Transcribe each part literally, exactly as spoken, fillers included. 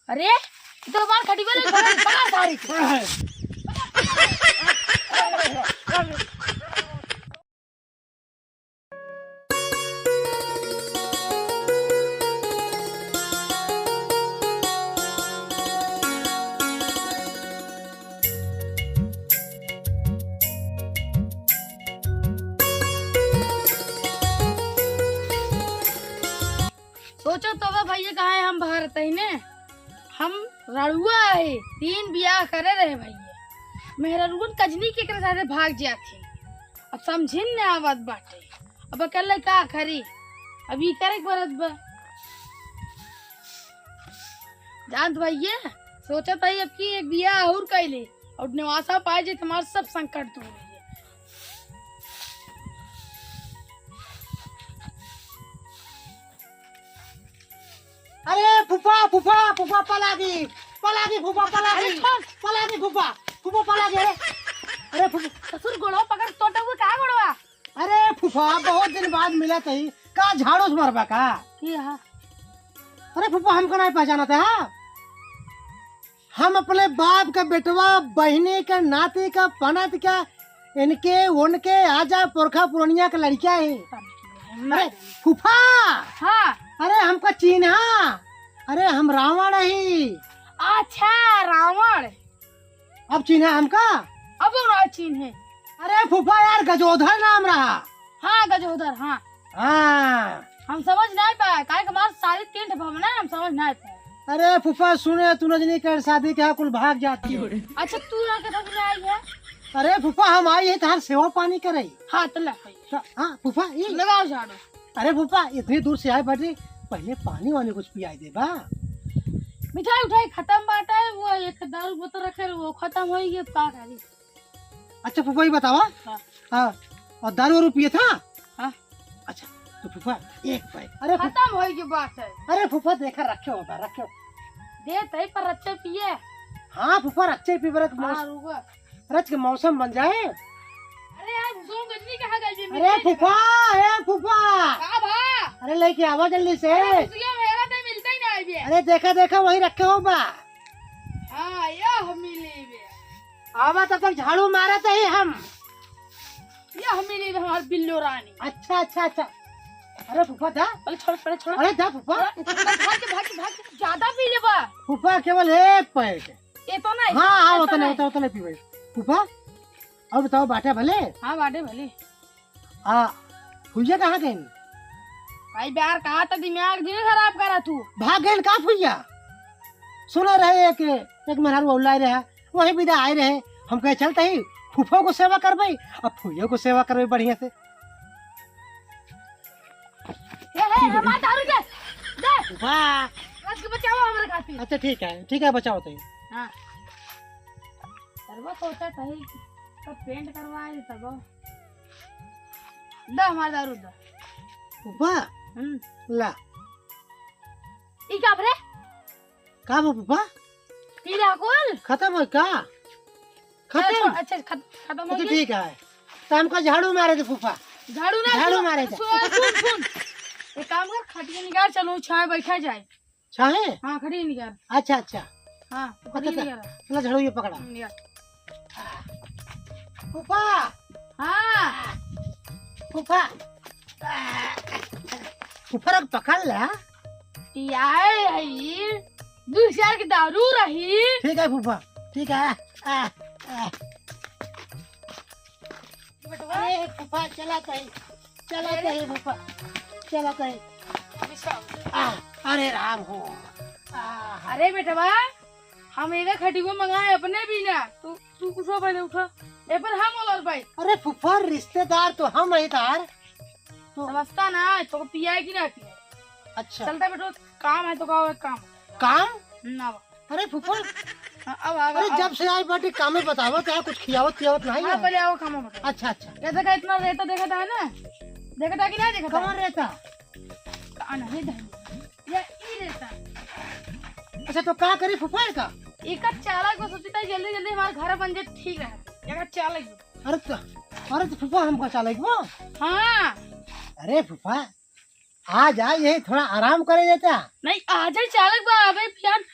अरे, ये तो हमार खटिया ले, पकड़, पकड़ सारी। सोचो तो बा भैया, कहाँ है हम भारत ही ने, हम रड़ुआ है, तीन बियाह करे रहे भैया, मेहररुअन कजनी के एकरे साथे भाग जात है। अब समझिन न आवत बाटे, अब अकेले का करी, अब ई करे के पड़त बा। जानत भैया, सोचत है अब की एक बियाह और कैले और नेवासा पाए जे तुम्हार सब संकट दूर हो जाए। अरे फूफा, फूफा, फूफा, पलागी, पलागी, फूफा, पलागी, अरे छोड़। पलागी, फूफा, फूफा, पलागी, अरे, अरे फूफा। ससुर गोड़वा पकड़, तोटा हुए कहाँ गोड़वा? अरे फूफा, बहुत दिन बाद मिला तही, का झाड़ू से मरबा का? के हा? अरे फूफा, हमका नहीं पहचाना था, हाँ? हम अपने बाप का बेटवा, बहिनी का, नाती का, पनत का, इनके, उनके, आजा पुरखा पुरनिया के लड़किया है। अरे फूफा, हाँ। अरे हमका चीन्हा, अरे हम रावण ही। अच्छा, रावण। अब चीन्हा हमका? अब ना चीन्हे। अरे फूफा यार, गजोधर नाम रहा। हाँ, गजोधर, हाँ। हाँ। हम समझ नहीं पाए, काहे कि हमार शादी तीन ठे भवन है, हम समझ नहीं पाए। अरे फूफा, सुने तू नजनी के शादी के यहाँ कुल भाग जाती है। अच्छा, तू यहाँ के समझ में आई है? अरे फूफा, हम आई है तहार सेवा पानी करे। हाँ, तो ले। तो, हाँ फूफा, ई लगाओ झाड़ू। अरे फूफा, इतनी दूर से आए बाटे, पहले पानी वानी कुछ पियाई दे बा। मिठाई उठाई खत्म बाटे, वो एक दारू बोतल रखे रहे, वो खत्म हो गई, का करी? अच्छा फूफा, ये बतावा। हाँ। हाँ, और दारू वारू पिए था? हाँ। अच्छा, तो फूफा, एक पैक। अरे फू-, खत्म होई के बात है। अरे फूफा, देखा, रखे होगा, रखे हो। दे तई पर रच्चे पिए। हाँ फूफा, रच्चे पी बरत हाँ, मौस-, रुको। रच के मौसम बन जाए। अरे यार, भूसो गजनी कहाँ गई बे? अरे मिलते फूफा, नहीं। ए फूफा। का भा? अरे लेके आवा जल्दी से। अरे भूसिया मेरा तो मिलता ही ना है बे। अरे देखा, देखा, वही रखे हो बा। हाँ, ये हम मिली बे। आवा, तब तक झाड़ू मारत ही हम। ये हम मिली बे, हमार बिल्लो रानी। अच्छा, अच्छा, अच्छा। अरे फूफा, दा। अरे छोड़, छोड़, छोड़। अरे दा फूफा। अरे, भाग के, भाग के, भाग के, ज्यादा पी लेबा। फूफा, केवल एक पैक। ये तो नहीं, हाँ, हाँ, ये तो उतने, नहीं। उतने, उतने पीबे। फूफा, और बताओ, बाटे भले? हाँ, बाटे भले। आ, फुइया कहाँ गइन? भाई, प्यार कहा तो दिमाग दिन खराब करा तू। भाग गइन का फुइया? सुना रहे एक, एक मेहरारू औलाए रहे, वही विदा आए रहे। हम कहे, "चलते ही फूफो को सेवा करबे, अब फुइयो को सेवा करबे बढ़िया से।" ए, ए, हमार दारू दे, दे। वाह। रच के बचाओ हमारे खातिर। अच्छा, ठीक है, ठीक है, बचाओ तो। हाँ। सरवा सोचा था ही, तब पेंट करवाए, तब। दा हमार दारू दा। फूफा, हम्म। ला। ई का भरे? का बा फूफा? पी ले कुल। खत्म हो का? खत्म? अच्छा, अच्छा, खत-, खत्म हो अच्छा, गया? ठीक है। तो हमका झाड़ू मारे दे फूफा। झाड़ू ना, झाड़ू सुन, मारे दे। सुन, सुन, सुन। एक काम कर, खटिया निकाल, चलो, छाए बैठा जाए। छाहे? हाँ, खटिया निकाल। अच्छा, अच्छा। हाँ, अच्छा, खटिया अच्छा। निकाल। ला, झाड़ू ये पकड़ा। हम्म, निकाल। फूफा। हाँ। फूफा। फूफा रख पकड़ ला। पियाए है, दू चार के दारू रही। ठीक है फूफा, ठीक है। आ, आ। अरे फूफा, चला तही, चला तही फूफा, चला तही। आ, अरे राम हो। आ, अरे बेटवा, हम एगो खटियो मंगाए अपने भी ना। तू, तू उठो, पहले उठो। ए पर हम और भाई। अरे फूफा, रिश्तेदार तो हम ही तार। तो समझता ना, तो पियाए कि ना पियाए? अच्छा। चलता बेटो, काम है तो का, एक काम। काम? ना बा। अरे फूफा। हाँ, अब आ, अरे अब जब से आई बाटी कामे बतावत है, कुछ खियावत पियावत नहीं हाँ, है। पहले आओ काम बताओ। अच्छा, अच्छा। कैसे का इतना रहता देखा था ना? देखा था कि नहीं देखा था? कौन रहता? का नहीं धनी। ये ई रहता। अच्छा, तो का करी फूफा का? एका चालक को सोचता है जल्दी जल्दी हमारे घर बन जाए, ठीक रहे। एका चालक को। अरे तो, अरे तो फूफा हमका चालक बा? हाँ। अरे फूफा, आ जा, यही थोड़ा आराम करे देता। नहीं, आ जाए चालक बा, अबे फिर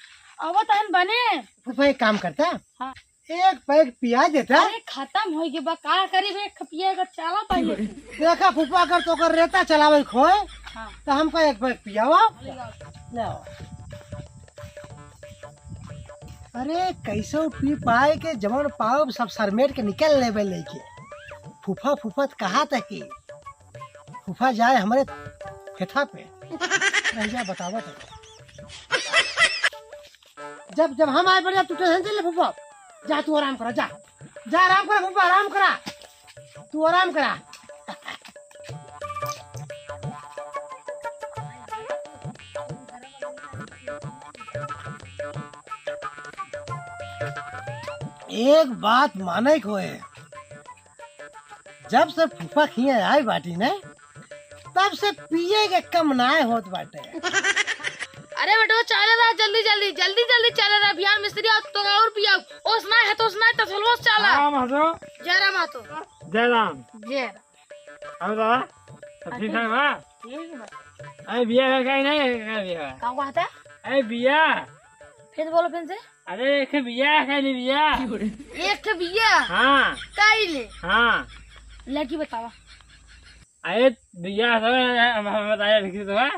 आवत हन बने। फूफा, एक काम करता। हाँ। एक पैक पिया देता। अरे, खतम होइ गए बा, का करी बे, एक पिया का चला पहिले। देखा फूफा, अगर तोकर रेता चलावे खोए, हाँ। तो हमका एक पैक पियावा। ले आओ। ले आओ। अरे, कैसो पी पाए के जवन पाओ सब सरमेट के निकल लेबे लेके। फूफा, फूफा त कहा तक की? फूफा जाए हमरे फेथा पे। रह जा, बतावत है। जब, जब हम आए बढ़िया, तू टेंशन ले फूफा। जा, तू आराम करा, जा। जा, आराम करा फूफा, आराम करा। तू आराम करा। एक बात माने को है, जब से फूफा खिया आए बाटी ने, तब से पिए के कम नाय होत बाटे। अरे बेटो, चले रहा, जल्दी, जल्दी, जल्दी, जल्दी चले रहा। बिहार मिस्त्री आओ तो और पियाओ। ओस नाय है तो ओस नाय, तसलवस चला। हाँ, महतो। जय राम महतो। जय राम। जय राम। और दादा, सब ठीक है बा? ठीक बा। अरे बिया का कहीं नहीं है, का बिया? का कहता? अरे बिया। फिर बोलो फिर से। अरे एक ठे बिया है, नहीं बिया? एक ठे बिया? हाँ। काई ले? हाँ। लड़की बतावा। अरे बिया सब हम, हम बताए लिखी तो है।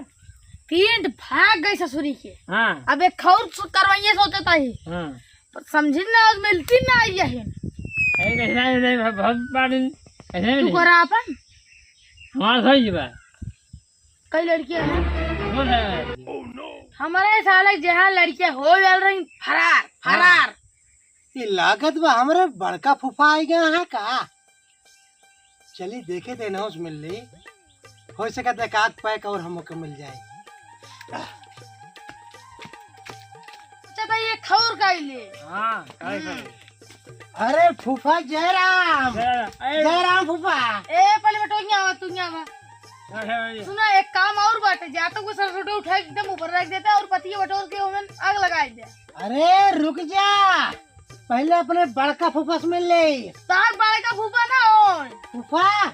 पींट फाक गई ससुरी के। हाँ। अब एक खौर सु-, करवाइए सोचता ही। हाँ। पर समझी ना, आज मिलती ना आई है। अरे कैसे नहीं, नहीं, बहुत, बहुत बार नहीं, कैसे तू नहीं? करा अपन? हमारा सही बा। कई लड़कियां हैं? कौन है? हमारे साले जहाँ लड़कियां हो जाल रही, फरार, हाँ। फरार। ये लागत बा हमरे बड़का फूफा आई गया है का? चली देखे थे, नौस मिल ली, हो सकत है एक आध पैक और हमको मिल जाए। अच्छा भाई, ये खौर का ही ले। हाँ, काहे हम्म। करे? अरे फूफा जयराम। जयराम, ए। जयराम फूफा। ए, पहले बेटो, यहाँ आवा, तू यहाँ आवा। हाँ, हाँ, भैया। सुना, एक काम और बाटे, जा तो वो सरसों उठा के एकदम ऊपर रख देता और पतिया बटोर के ओमन आग लगाई दे। अरे रुक जा, पहले अपने बड़का फूफा से मिल ले। तार बड़का फूफा ना हो। फूफा,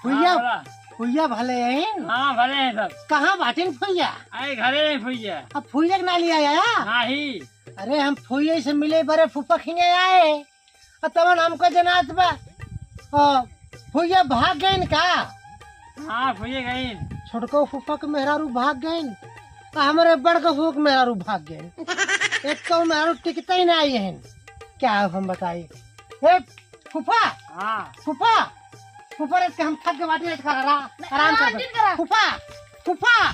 फुइया, हाँ, बोला। फुइया भले हैं। हाँ, भले हैं सब। कहाँ बाटिन फुइया? अरे घरे हैं फुइया। अब फुइया के ना लिया आया? नहीं। अरे हम फुइया से मिले बरे फूफा खिने आए। आ तवन हमको जनात बा। आ, फुइया भाग गइन का? हाँ, फुइया गइन। छोटको फूफा के मेहरारू भाग गइन, आ हमरे बड़को फूफा के मेहरारू भाग गइन। एक तो मेहरारू टिकते ही ना आई हन। क्या हम बताई? ए, फूफा! हाँ। फूफा! फूफा, रे, हम थक के बाटी, रे, करा, रा-, आराम कर। आराम कर। फूफा! फूफा!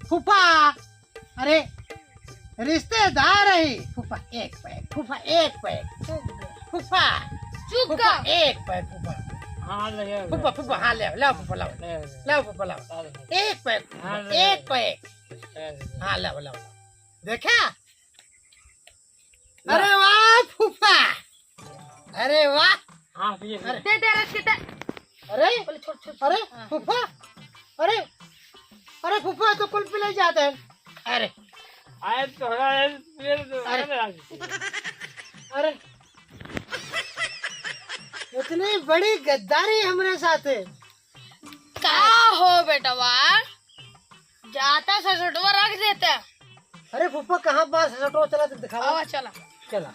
फूफा! अरे, रिश्तेदार है। फूफा, एक पैक, फूफा, एक पैक। फूफा, चुप फूफा, कर। एक पैक, फूफा। हाँ, ले, ले, फूफा, ले। फूफा, हाँ, ले, ले, फूफा, लाओ। ले, ले। ले, फूफा, लाओ। ले, ले। एक पैक, हाँ, ले, एक ले। पैक। ले, ले। हाँ, लाओ, लाओ, लाओ। देखा? ला। अरे वाह, फूफा। अरे वाह। हाँ, पिए, पिए। अरे। दे, दे, अरे, दे, दे। अरे, बोले, छोड़, छोड़, छोड़। अरे, हाँ। फूफा, अरे, अरे, फूफा, तो कुल पिलाई जाते हैं। अरे। आए तो हरा है, पिए तो अरे। अरे, आज। अरे। इतनी बड़ी गद्दारी हमरे साथ है। का हो बेटवा, जाता ससुटवा रख देता। अरे फूफा, कहाँ बा ससुटवा? चला तो दिखावा। आवा, चला। चला।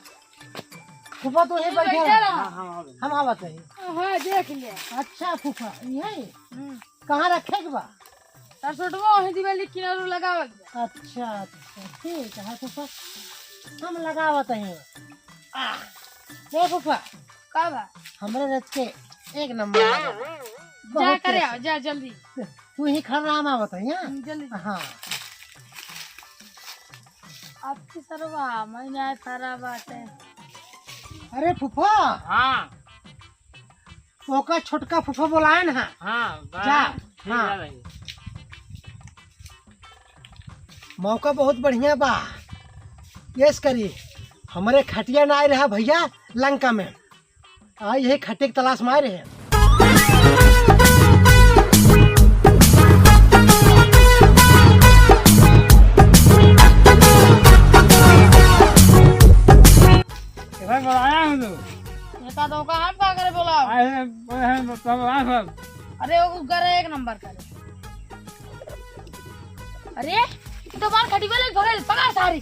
फूफा, तू यहीं तू बैठे बैठे रह। रह। हाँ, हाँ, हाँ, हम आवत है। हाँ, देख ले। अच्छा फूफा, यही? हम्म। कहाँ रखे के बा? ससुटवा वहीं दिवाली किनारे लगावल बा। अच्छा, अच्छा, ठीक है फूफा, हम लगावत हैं। आ, ए फूफा, का बा? हमरे रच के एक नंबर लगा। जा बहुत करे टेस्ट। आओ, जा जल्दी। तू ही खड़ा रहा, हम आवत है, हाँ? हम्म, जल्दी। हाँ। अब की सरवा, मैं न्याय सारा बात है। अरे फूफा। हाँ। ओका छोटका फूफा बोलाए ना। हाँ, बा-, जा, ठीक हाँ। है भाई। मौका बहुत बढ़िया बा। यस करी, हमरे खटिया ना आए रहा भैया लंका में। आ, यही खटिया की तलाश में आए रहे। इधर बुलाया हूँ तू। ये का तो का हम का करे बोला? आए हैं, बोले हैं, सब आ सब। अरे वो करे एक नंबर करे। अरे, ये तो बाल खटी वाले भगल, पकड़ सारी।